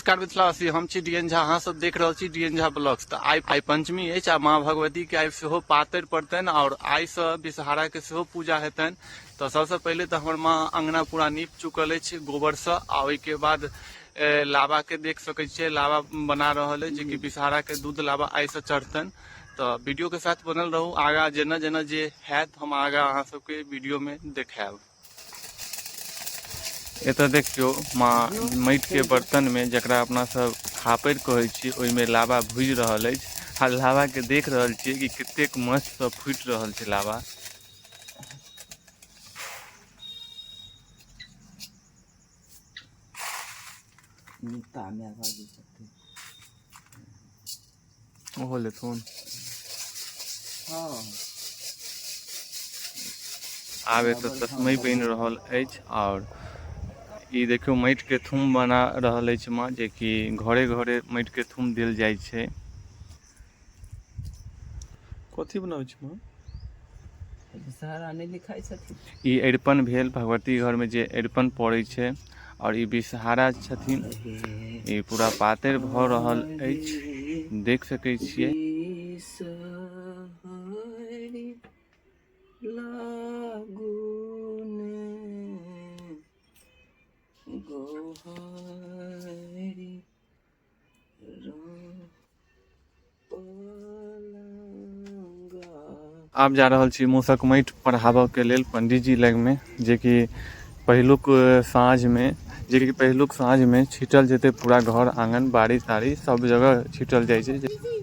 नमस्कार मिथिलावासी, हम छी डीएन झा, अहाँ सब देख रहल छी डीएन झा ब्लॉग्स। तऽ आइ आइ पंचमी अछि आ माँ भगवती के आइ सेहो पातरि पड़तनि और आइ से विषहारा के सेहो पूजा हेतनि। तऽ सबसँ पहिले तऽ हमर माँ अंगना पूरा नीप चुकल अछि गोबरसँ आ ओहिके बाद लावा के देख सकै छियै, लावा बना रहल अछि जेकि विषहारा के दूध लावा आइ से चढ़तनि। तऽ वीडियो के साथ बनल रहू, आगा जेना जेना जे हैत हम आगा अहाँ सबके वीडियो में देखायब। एतऽ देखियौ माँ माटिके बर्तनमे जकरा अपना सब खापरि कहै छियै ओहिमे लावा भुजि रहल अछि आ लावाके देख रहल छियै कि कतेक मस्तसँ फूटि रहल छै लावा। ओहो लेथुन। आब एतऽ तस्मै बनि रहल अछि आओर ई देखियौ माटिके थुम बना रहल अछि माँ, जेकि घरे घरे माटिके थुम देल जाइ छै। कथी बनाबै छी माँ? विषहरा नहि लिखाइ छथिन। ई अरिपन भेल, भगवती घरमे जे अरिपन पड़ै छै, आओर ई विषहारा छथिन। ई पूरा पातरि भऽ रहल अछि, देख सकै छियै। गोहारी आब जा रहल छी मूसक माटि पढ़ाबऽके लेल पंडीजी लगमे, जेकि पहिलुक साँझमे जेकि पहिलुक साँझमे छीटल जेतै पूरा घर आङन बाड़ी ताड़ी सब जगह छीटल जाइ छै।